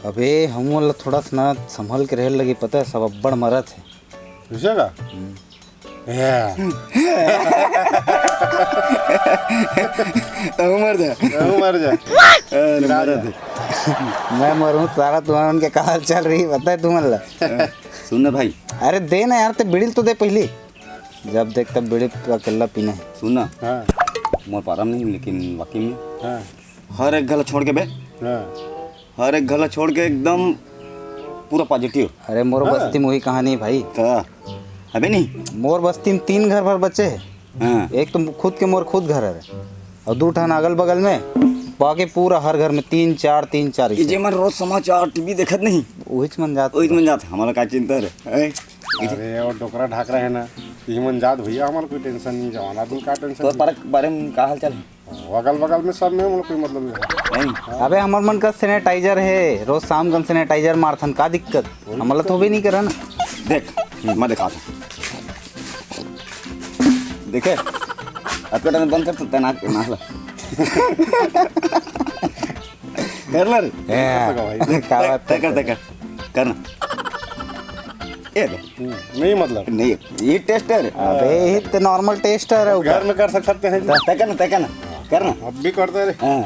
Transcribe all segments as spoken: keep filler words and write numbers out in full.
अबे, हमन ला थोड़ा सा ना संभल के रहे लगी, पता है, सब अब्बड़ मरत है। ऐसा का? हम्म। या। तहूँ मर जा। तहूँ मर जा। अरे, मरत है। मैं मरूँ साला, तुम्हारा उनके का हाल चल रही, पता है तुमन ला? सुन ना भाई। अरे दे ना यार, ते बीड़ी तो दे पहली। जब देख तब बीड़ी अकेला पीना है। सुन ना। हाँ। मोर पारा में नहीं, लेकिन वाकई में हाँ। हर एक घर छोड़ के बे। हाँ। हर एक घर छोड़ के एकदम पूरा पॉजिटिव। अरे मोर हाँ। बस्ती में वही कहानी है भाई। का? अबे नहीं। मोर बस्ती में तीन घर भर बचे है। हाँ। एक तो खुद के मोर खुद घर है, और दू ठन अगल बगल में, बाकी पूरा हर घर में तीन चार, तीन चार ये ऐसे। जे मन रोज समाचार टीवी देखत नहीं, वही मन जात। वही मन जात, हमारा का चिंता रे? हैं? अरे, और डोकरा ढाकरा है ना, ये मन जात भैया, हमारा कोई टेंशन नहीं, जवान आदमी का टेंशन तो नहीं। परक बारे में का हाल चाल है? अगल बगल में सब में हम लोग कोई मतलब नहीं है। नहीं। अबे हमर मन का सैनिटाइजर है, रोज शाम का सैनिटाइजर मारथन, का दिक्कत? हमला तो भी नहीं करा ना। देख, मैं दिखाता हूँ। देखे, अतका टाइम बंद कर सकता है ना, ना ला। कर ले रे। ए, देख, का बात तय कर, करता तय है? कर, कर ना। ए दे। हम्म, नहीं मतलब। नहीं, ये टेस्टर है। अबे, ये तो नॉर्मल टेस्टर है घर ऊपर। में कर सक-, सकते हैं जी। तय कर ना, तय कर ना, कर ना। अब भी करते रहे। हाँ।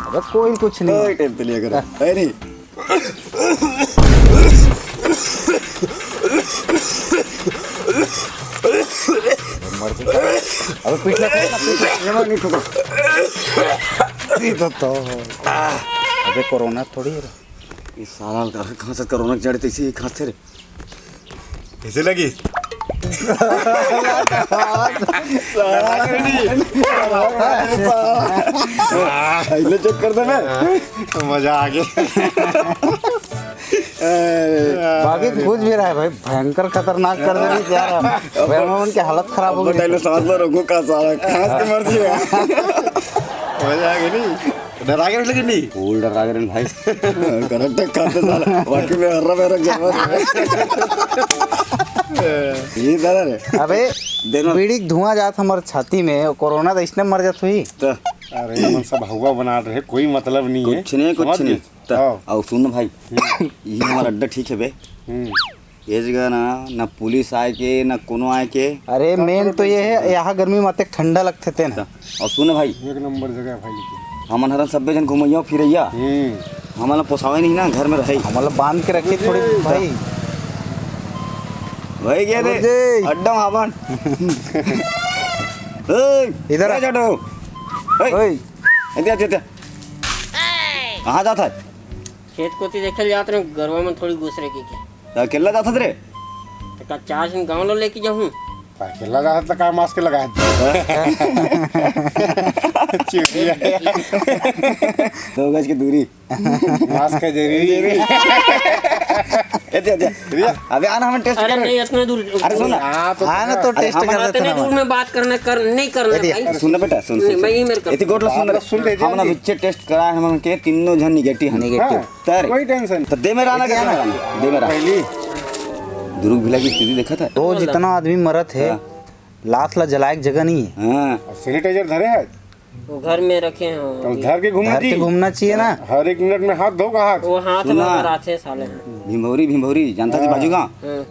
अबे, कोई कुछ नहीं। कोई टेंशन नहीं कर। हाँ। है नहीं। मर गया। अबे पीठ लगा, पीठ लगा। ये नहीं ठोका। ये तो, तो। अबे कोरोना थोड़ी है। ये साला का कहाँ से कोरोना के जड़ तैसे ही खांसते रे। कैसे लगी? साला के नहीं। पहले चेक कर दे मैं। मजा आ गया। अरे। बाकी कुछ भी रहा है भाई, भयंकर खतरनाक कर दे रही यार। भाई, हम उनकी हालत खराब हो अब गई। पहले सांस लो, रुको का साला, खांस के मर जिएगा। मजा आ गई नहीं? डरा गए लेकिन नहीं? फुल डरा गए भाई। करेक्ट खाते साला, वाकई में हर्रा मेरा जानवर है। ये दादा रे। अबे, दिन में बीड़ी के धुआं जात हमर छाती में, कोरोना तो इसने मर जात हुई। तो अरे, ये मन सब हवा बना रहे, कोई मतलब नहीं है। कुछ नहीं, कुछ समझ नहीं। गए? त, हाँ। अउ सुन न भाई, हम्म। ये हमारा अड्डा ठीक है बे। हम्म। ये जगह ना, ना पुलिस आए के, ना कोनो आए के। अरे, मेन तो ये है, यहाँ गर्मी में अतेक ठंडा लगथे तेन। त, अउ सुन न भाई, एक नंबर जगह है भाई, लेकिन हमन हरन सब्बे झन घुमैया फिरैया। हम्म। हमन ला पोसावे नहीं ना, घर में रहे। हमन ला बांध के रखे थोड़ी भाई। भाई, ये दे, अड्डा में अपन। ओए, इधर आ। ए, जाडो। ओए। ओए। इधर, इधर, इधर। कहाँ जात है? खेत कोती देखे ल जात रहे, गरवा में थोड़ी घुस रहे की क्या? त अकेला जात हस रे? त का चार झन गाँव लो लेके जाहूँ? त अकेला जात हस त का मास्क लगा दे। चुतिया। दो गज की दूरी। मास्क है जरूरी। ए, दे, दे। भैया। अबे आना, हम टेस्ट अरे कर। नहीं, इतना दूर। अरे सुन ना। हाँ, तो हाँ ना, तो अरे टेस्ट हम कर देते इतने ना दूर हमारे। में बात करना कर, नहीं करना ए, दे। भाई। अरे सुन ना बेटा, सुन, नहीं, सुन, मैं सुन। यहीं मेरे कर इतनी गोट ला सुन ना। आप सुन लीजिए हम ना जी। पीछे टेस्ट करा है, हम के तीनों झन निगेटिव है। निगेटिव। हाँ, तर। कोई टेंशन तो दे मेरा ना, क्या ना? दे मेरा। पहली। दुर्ग भिला की स्थिति देखा था? तो जितना आदमी मरत है, हाँ। लाश ला जलाए के जगह नहीं है। हाँ। और सैनिटाइजर धरे है? वो घर में रखे हैं वो तो अभी। धर के घूमना धर के चाहिए। घूमना चाहिए ना। हर एक मिनट में हाथ धो का हाथ। वो हाथ सुना। में आते साले हैं। भिंभौरी, भिंभौरी, जानता जी हाँ। बाजू गाँव? हाँ।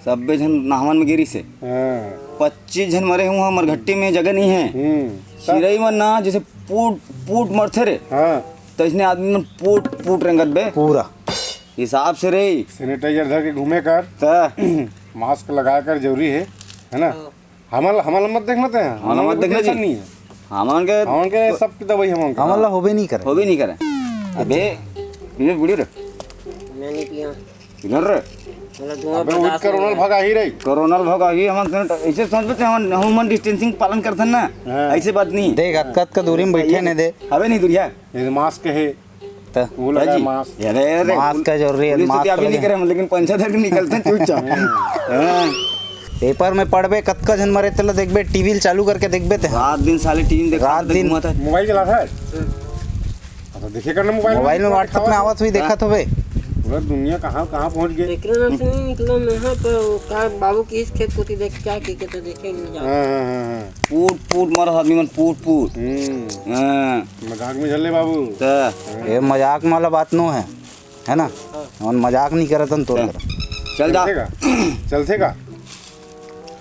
सब्बे झन नहावन में गिरी से। हाँ। पच्चीस झन मरे हुए हमर घट्टी में जगह नहीं है। हम्म। चिरई मन ना जैसे पूट, पूट मरथे रे। हाँ। तो इसने आदमी मन पूट, पूट रेंगत बे। पूरा। हिसाब से रे। सैनिटाइजर धर के घूमे कर। त। मास्क लगाए कर जरूरी है, है ना? हाँ। हमन ला, हमन ला मत देखना ते। हमन ला मत देखना जी। नहीं है। हमन के हमन के सब दवाई हमन के। हमन ला होबे नहीं करे। होबे नहीं करे। अबे, पीबे बीड़ी रे। मैं नहीं पिया। इधर रे। मतलब धुआं अबे, वो बर्दाश्त कोरोना नहीं भगा ही रही। कोरोना भगा ही हमन के ऐसे समझ में हमन, हमन डिस्टेंसिंग पालन करथन ना। हाँ। ऐसे बात नहीं। देख, अतका, अतका दूरी में बैठे ने दे। अबे नहीं दूरिया। ये मास्क है। त वो लगा है जी। मास्क। अरे, अरे, मास्क का जरूरी है, पुलिस तो मास्क क्या भी लगे। नहीं करे हम, लेकिन पंचा धर के निकलते हैं चुपचाप। हाँ। पेपर में पढ़बे, कतका झन मरे तेला देखबे, टीवी ल चालू करके देखबे ते। रात दिन साले टीवी देखा रात था, दिन। घुमा था। मोबाइल चला था? हाँ, तो देखे करना मोबाइल में। मोबाइल में WhatsApp में आवत हुई, हाँ। देखत होबे। बस दुनिया कहाँ कहाँ पहुँच गए। एकरे नाम से नहीं निकलो मैं, हाँ, पर का बाबू की इस खेत कोती देख क्या की के तो देखे नहीं जाओ। हाँ, हाँ, हाँ, हाँ। पूट पूट मर आदमी मन, पूट पूट। हम्म। हाँ। मजाक में झल्ले बाबू। त ए मजाक वाला बात नो है, है ना? हाँ। हमन मजाक नहीं करत हन तोर चल। करा। चल जा। चलथे का? चलथे का?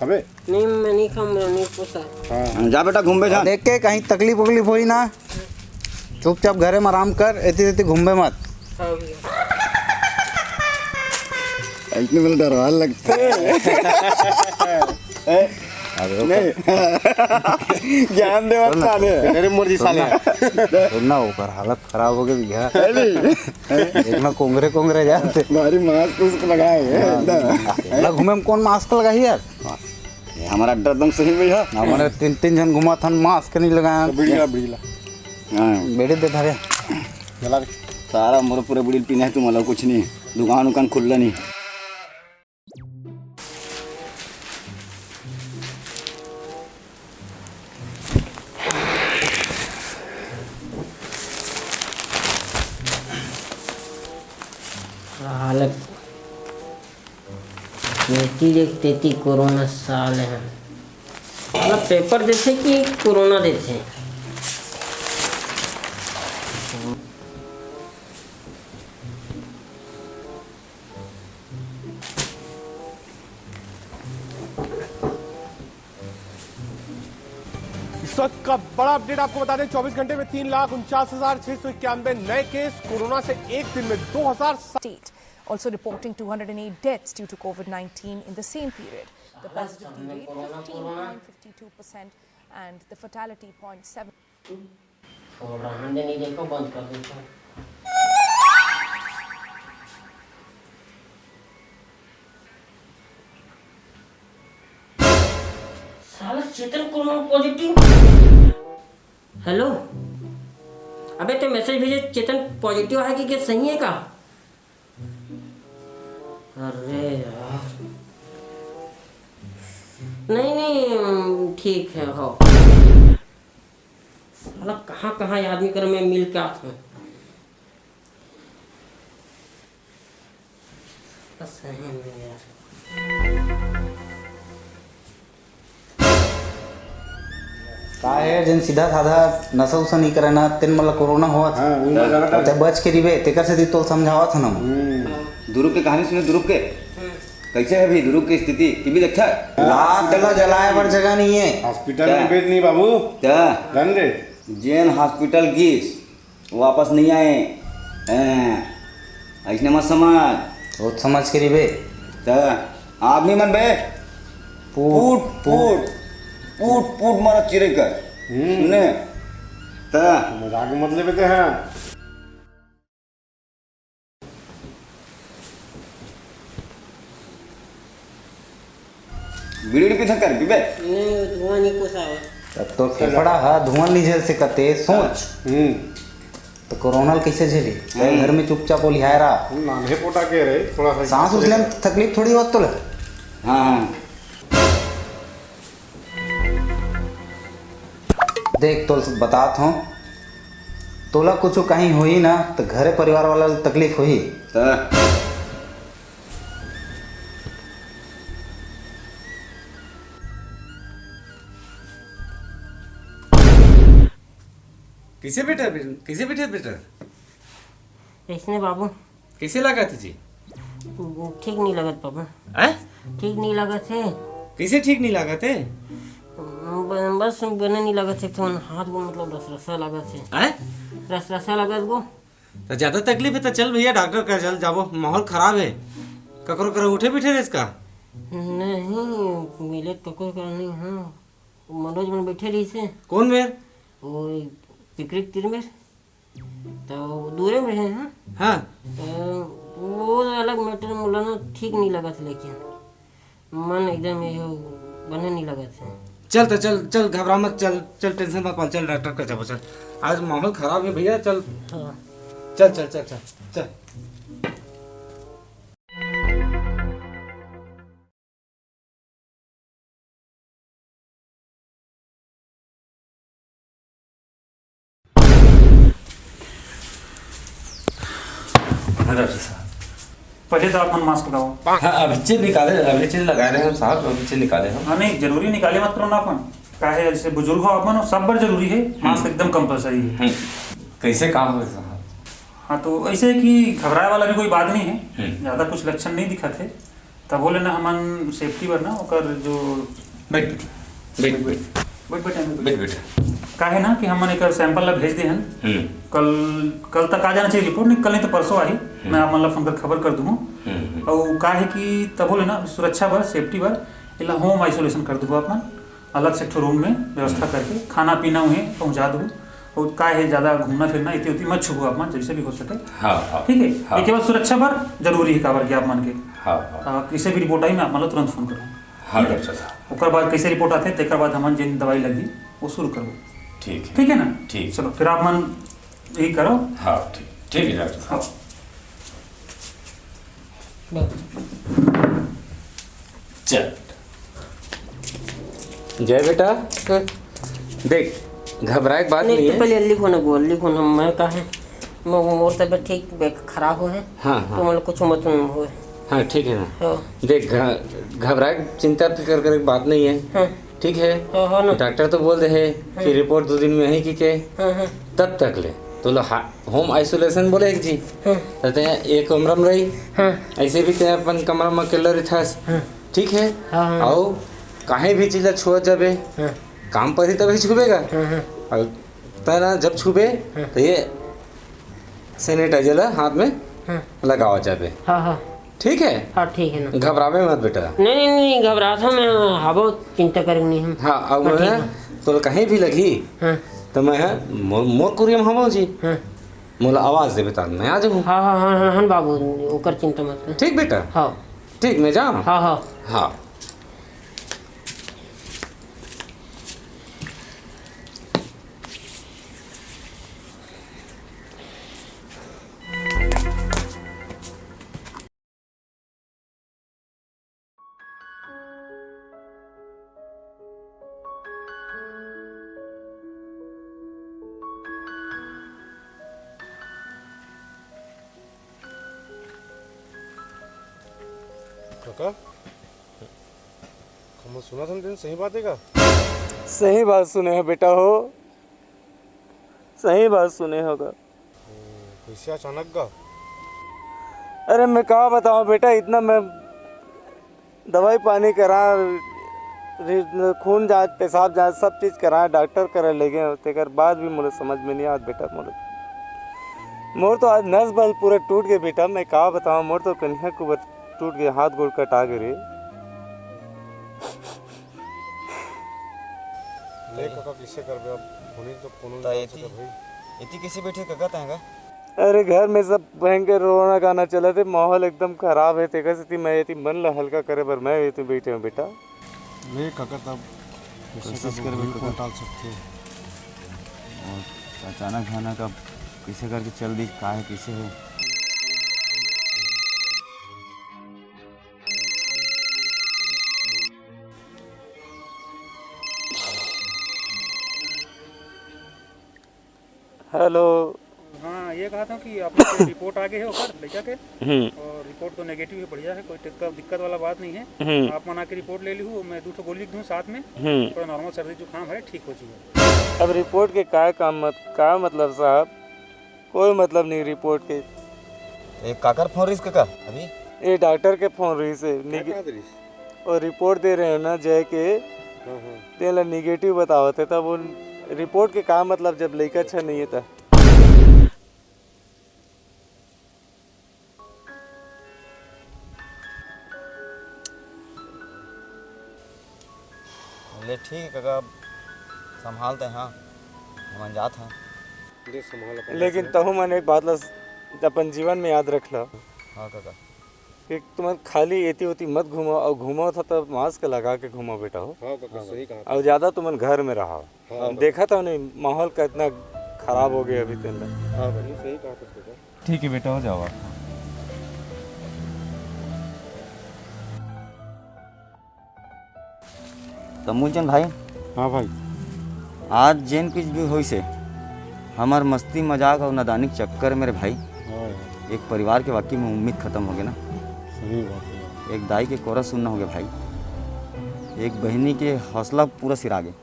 अबे। नहीं, मैं नहीं खाऊँ, मेरा नहीं पोसा। हाँ। जा बेटा, घूमबे जा। देख के कहीं तकलीफ वकलीफ होई ना, चुपचाप घरे में आराम कर, एती तेती घूमबे मत। हाँ भैया। ऐसने बोले डरवा लगता है। ए, अरे वो नहीं। ज्ञान देवा सुन ना। साले। तेरे मुर्गी सुन साले। ना। सुन ना, ओकर हालत खराब हो गई भैया। है नहीं? देखना कोंगरे कोंगरे जाते। भारी मास्क उसको लगाए है, हाँ। एकदम। अकेला घूमे में कौन मास्क लगाही यार? ये हमारा अड्डा एकदम सही में है। हमारे तीन तीन जन घुमा थन, मास्क नहीं लगाया। तो बीड़ी ला, बीड़ी ला। हाँ। बीड़ी दे धरे। जला दे। सारा मोर पूरे बीड़ी पीना है तुम्हारा, कुछ नहीं। दुकान उकान खुल्ला नहीं। हालत एती देख तेती कोरोना साले हे। साला पेपर देथे कि कोरोना देथे? इस वक्त का बड़ा अपडेट आपको बता दें, चौबीस घंटे में तीन लाख उनचास हजार छह सौ इक्यानवे नए केस, कोरोना से एक दिन में दो हजार। State also reporting two hundred and eight deaths due to COVID nineteen in the same period. The positivity rate fifteen point fifty two percent and the fatality point seven. छोड़ रहा है, नहीं देखो, बंद कर देता हूँ। साला चेतन कोरोना पॉजिटिव। हेलो, अबे तो मैसेज भेजे, चेतन पॉजिटिव है कि क्या, सही है का? अरे यार, नहीं नहीं, ठीक है हो। साला कहाँ कहाँ ये आदमी कर मैं मिल के आता हूँ। बस सही में यार। का हे, जेन सीधा साधा नशा उसा नहीं करे ना, तेन मन ला कोरोना होवत। हाँ, उही मैं जानत हूँ। ते बच के रिबे, तेकर सेती तोल समझावत हन हम। हम्म। दुरुग के कहानी सुने, दुरुग के। हम्म। कैसे है अभी दुरुग की स्थिति? टीवी देखता है? लात ला जलाए बर जगह नहीं है। हॉस्पिटल में बेड नहीं बाबू। क्या? जान दे। जेन हॉस्पिटल गिस, वापस नहीं आए। हैं, अइसने मत समझ। बहुत समझ के रिबे। त आदमी मन बे, पूट, पूट, पूट, पूट, पूट मारा चिरे कर। हम्म। सुने? त मजाक मत लेबे ते, हाँ। बीड़ी उड़ी पीथन कर, पीबे? नहीं, वो धुआं नहीं पोसावत। तब तो फेफड़ा हा धुआं नहीं झेल सकते, सोच। हम्म। तो कोरोना ल कैसे झेली? हम्म। घर में चुपचाप ओलिहाय रहा। हम नान्हे पोटा के रहे, थोड़ा सा सांस उस लेन तकलीफ थोड़ी होत तोला। हाँ, हाँ। देख, तोल बतात हूँ, तोला कुछ कहीं होही ना, तो घरे परिवार वाला ल तकलीफ होही। त कैसे बेटा, कैसे बेटा, बेटा? कैसने बाबू? कैसे लागत हे जी? ठीक नहीं लगत बाबू। हैं? ठीक नहीं लगत हे। कैसे ठीक नहीं लागत हे? ब-, बस बने नहीं लगत हे, थोड़ा हाथ को मतलब रसरसा लगत हे। हैं? रसरसा लगत गो। तो ज्यादा तकलीफ है तो चल भैया डॉक्टर कर चल जाबो, माहौल खराब है। ककरो करो उठे बैठे रहे इसका? नहीं, मिले तो कोई कर नहीं, हाँ। मनोज मन बैठे रही से। कौन मेर? वो पिकनिक तीर मेर। तो दूरे में है, हाँ? हाँ। तो वो अलग मैटर, मुलाना ठीक नहीं लगा था, लेकिन मन एकदम ये हो, बने नहीं लगा था। चल तो चल, चल, घबरा मत, चल, चल, टेंशन मत पाल, चल डॉक्टर का जाबो, चल। आज माहौल खराब है भैया, चल। हाँ। चल, चल, चल, चल, चल। हाँ, डॉक्टर साहब। पहले तो आप मन मास्क लगाओ। हाँ, अभी चीज निकाले, अभी चीज लगा रहे हैं साहब, अभी चीज निकाले हम। हाँ, नहीं, जरूरी निकाले मत करो ना अपन। काहे, जैसे बुजुर्ग हो अपन, सब बर जरूरी है, मास्क एकदम कंपलसरी है। हम्म। कैसे काम हो साहब? हाँ, तो ऐसे है कि घबराए वाला भी कोई बात नहीं है, हम्म। ज्यादा कुछ लक्षण नहीं दिखत है, तब बोले ना हमन सेफ्टी बर ना ओकर जो बैठ, बैठ, बैठ, बैठ। बैठ, बैठ, बैठ। बैठ, बैठ। काहे ना कि हमन एकर सैंपल ला भेज दे हन। हम्म। कल, कल तक आ जाना चाहिए रिपोर्ट, नहीं, कल नहीं तो परसों आही। हम्म। मैं आप मन ला फोन कर खबर कर दूँ। हम्म, हम्म। अउ काहे कि तब बोले ना सुरक्षा बर, सेफ्टी बर, एला होम आइसोलेशन कर दूँ आप मन। अलग से एक ठो रूम में व्यवस्था करके खाना पीना उहें पहुँचा दूँ। और का है, ज्यादा घूमना फिरना इतनी उतनी मत छुबो आप मन, जैसे भी हो सके। हाँ, हाँ। ठीक है? हाँ। ये केवल सुरक्षा बर जरूरी है, काबर कि आप मन के। हाँ, हाँ। आ, किसी भी रिपोर्ट आई, मैं आप मन ला तुरंत फोन करूँ। हाँ, ठीक है? डॉक्टर साहब। ओकर बाद कैसे रिपोर्ट आथे, तेकर बाद हमन जेन दवाई लगी, वो शुरू करबो। ठीक है। ठीक है ना? ठीक। चलो, फिर आप मन यही करो। हाँ, ठीक, ठीक है डॉक्टर साहब। हाँ। चल। जय बेटा, हम्म। देख, घबराए के बात नहीं, नहीं तो है। पहले लिखो ना, बोल, लिखो ना, मैं का है, मो-, मोर तबीयत ठीक बे-, खराब हो है, हाँ, हाँ। तो मतलब कुछ मत हो है। हाँ, ठीक है ना। हाँ। देख, घ-, घबराए, चिंता फिकर करे के बात नहीं है। हाँ। ठीक है। हाँ, हाँ ना। डॉक्टर तो बोल दे है कि हाँ। रिपोर्ट दो दिन में ही की के। हाँ, हाँ। तब तक ले तो लो हा-, होम आइसोलेशन बोले एक जी। हाँ। कहते हैं एक कमरा में रही, हाँ। ऐसे भी ते अपन कमरा में अकेला रहिथस। हाँ। ठीक है। हाँ, हाँ। अउ काहे भी चीज ला छुअत जाबे, हाँ। काम पर ही तभी छुबेगा। हाँ, हाँ। अउ तेला जब छुबे हाँ। तो ये सैनिटाइजर ला हाथ में हाँ। लगावा जाबे। हाँ, हाँ। ठीक है? हाँ, ठीक है ना। घबराबे मत बेटा। नहीं, नहीं, नहीं, घबरात हूँ मैं, हबो चिंता करे नहीं हम। हाँ, अब हाँ, मैं ठीक है। तोला कहीं भी लगी हाँ। तो मैं है, मो-, मोर कुरिया में हबो जी। हाँ। मोला आवाज देबे त मैं आ जाऊँ। हाँ, हाँ, हाँ, हाँ, हाँ, बाबू, ओकर चिंता मत कर। ठीक बेटा? हाँ। ठीक, मैं जाऊँ? हाँ, हाँ। हाँ। काका, हम सुना था दिन सही बात है का? सही बात सुने हो बेटा हो, सही बात सुने हो का। ओ, कैसे अचानक का? अरे मैं का बताऊं बेटा, इतना मैं दवाई पानी करा, रि-, खून जांच, पेशाब जांच, सब चीज करा, डॉक्टर करे ले गए, तेकर बाद भी मोला समझ में नहीं आवत बेटा। मोला, मोर तो आज नस बस पूरा टूट गए बेटा, मैं का बताऊं, मोर तो कनिहा कुबर टूट गए, हाथ गोड़ कटा गए रे। ले काका, कैसे करबे अब? होनी तो कोनो त नहीं एती, सकत भाई। एती कैसे बैठे काका तैं का? अरे घर में सब भयंकर रोना गाना चलत हे, माहौल एकदम खराब हे, तेकर सेती मैं एती मन ला हल्का करे बर मैं एती बैठे हूँ बेटा। ले काका, तब कैसे कोशिश करबे, करबे भीड़ काका। कौन टाल सकथे? और अचानक भयानक अब कैसे करके चल दी, का है, कैसे है? हेलो। हाँ, ये कहा था कि आप लोग के रिपोर्ट आ गए है ओकर लड़का के। हम्म। और रिपोर्ट तो नेगेटिव है, बढ़िया है, कोई दिक्कत, दिक्कत वाला बात नहीं है। हम्म। आप मन आके रिपोर्ट ले लिहू, मैं दो ठो गोली लिख दूँ साथ में। हम्म। थोड़ा नॉर्मल सर्दी जुकाम है, ठीक हो जाएगा। अब रिपोर्ट के का काम मत-, का मतलब साहब? कोई मतलब नहीं रिपोर्ट के। ए, काकर फोन रहिस काका अभी? ए, डॉक्टर के फोन रहिस हे, का निगे-, कहा रहिस? वो रिपोर्ट दे रहे हो ना जय के, हाँ, हाँ। तेला निगेटिव बतावत हे, तब वो रिपोर्ट के का मतलब जब लइका अच्छा नहीं है त? ले ठीक है काका, अब संभालते हैं, हाँ, हमन जात हैं। दे संभाल अपन लेकिन से। तहु मन एक बात ला स-, अपन जीवन में याद रख ला हाँ काका। कि तुमन खाली एती ओती मत घूमो, और घूमो था तो मास्क लगा के घूमो बेटा हो। हाँ काका, सही कहा। और ज्यादा तुमन घर में रहो। हाँ काका। देखा था नहीं माहौल कितना खराब हो गया अभी तेल। हाँ काका, सही कहा था काका। ठीक है बेटा, हो जाओ आप। त मूलचंद भाई। हाँ भाई। आज जेन कुछ भी होइस हे, हमर मस्ती मजाक और नादानी के चक्कर में रे भाई, हाँ यार। एक परिवार के वाकई में उम्मीद खत्म हो गया ना। सही बात हे। एक दाई के कोरा सुन्ना हो गे भाई, एक बहिनी के हौसला पूरा सिरा गे।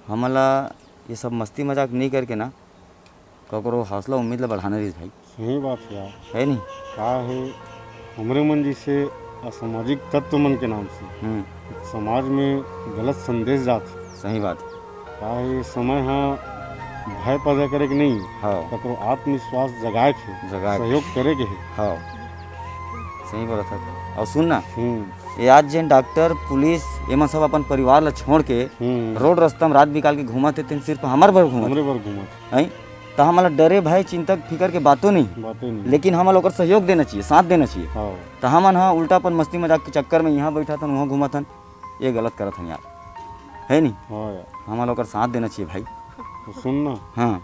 हमन ला ये सब मस्ती मजाक नहीं करके ना, ककरो हौसला उम्मीद ला बढ़ाना रहिस भाई। सही बात हे यार। हे नहीं? का हे, हमरे मन जैसे असामाजिक तत्व मन के नाम से हम्म। समाज में गलत संदेश जात हे। सही बात। का हे, समय हा भय पैदा करे के नहीं, हाँ। ककरो आत्मविश्वास जगाए के, जगाए के। सहयोग करे के हे। हाँ, सही बोलत हे। अउ सुन ना, हम्म। ये आज जेन डॉक्टर, पुलिस, एमन सब अपन परिवार ला छोड़ के हम्म। रोड रस्ता में रात बिकाल के घूमत हे, तेन सिर्फ हमर बर घूमत हे। हमरे बर घूमत हे। हैं? त हमन ला डरे, भय, चिंता, फिकर के बातों नहीं। बातों नहीं। लेकिन हमन ला ओकर सहयोग देना चाहिए, साथ देना चाहिए। हाँ। त हमन हा उल्टा अपन मस्ती मजाक के चक्कर में यहाँ बैठत हन, वहाँ घूमत हन, ये गलत करत हन यार, हे नहीं? हाँ यार। हमन ला ओकर साथ देना चाहिए भाई। तो सुन ना। हाँ।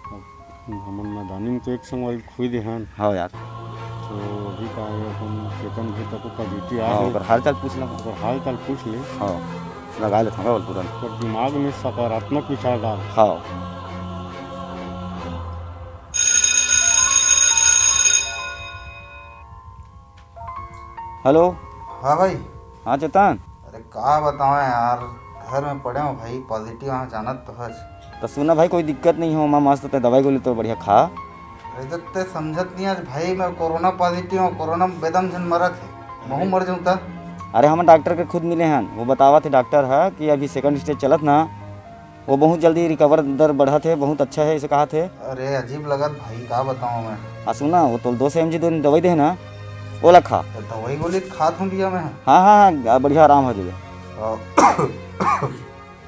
अब हमन नादानी में तो एक संगवारी खुई दे हन। हाँ यार। तो अभी का हे, अपन चेतन भाई तक positive आ हाँ, गए। ओकर हाल चाल पूछ ला। ओकर हाल चाल पूछ ले। हाँ, लगा ले थोड़ा बोल तुरंत। ओकर दिमाग में सकारात्मक विचार डाल। हाँ। हेलो। हाँ भाई। हाँ चेतन। अरे का बतावं यार, घर में पड़े हों भाई, positive हों, जानत तो हस। त सुना भाई, कोई दिक्कत नहीं हे, मैं मस्त ते दवाई गोली तो बढ़िया खा। अरे जब ते समझत नहीं हस भाई, मैं कोरोना positive हों, कोरोना में बेदम झन मरत हे, महूँ मर जाऊँ त। अरे हम डॉक्टर के खुद मिले हन, वो बतावत हे डॉक्टर ह कि अभी second stage चलत ना, वो बहुत जल्दी recover दर बढ़त हे, बहुत अच्छा हे, ऐसे कहत हे। अरे अजीब लगत भाई, का बतावं मैं। आ सुना, वो तोल दो सौ एम जी दो दवाई दे हे ना, ओला खा। तो दवाई गोली तो खात हों भैया मैं। हाँ, हाँ, हाँ, बढ़िया आराम हो जाएगा। हाँ।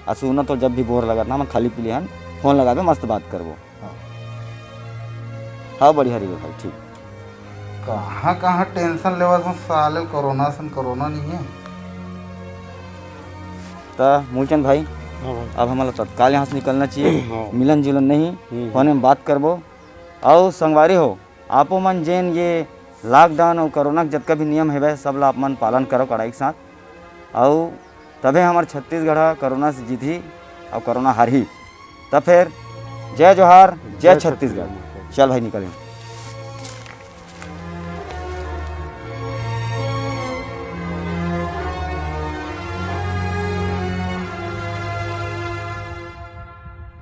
आ सुना, तो जब भी बोर लगत ना, मैं खाली पीली हन, फोन लगाबे, मस्त बात करबो। हाँ। हाँ, बढ़िया रहिबे भाई, ठीक। कहाँ कहाँ tension लेवत हों साले, कोरोना सन कोरोना नहीं हे। त मूलचंद भाई, हाँ भाई। अब हमन ला तत्काल यहाँ से निकलना चाहिए। हाँ। मिलन जुलन नहीं, हम्म। फोन में बात करबो। अउ संगवारी हो, आपो मन जेन ये lockdown अउ कोरोना के जतका भी नियम हवय, सब ला आप मन पालन करो कड़ाई के साथ। अउ तभे हमर छत्तीसगढ़ ह कोरोना से जीतही अउ कोरोना हारही। त फेर जय जोहार, जय जय छत्तीसगढ़। छत्तीसगढ़। चल भाई निकल यहाँ।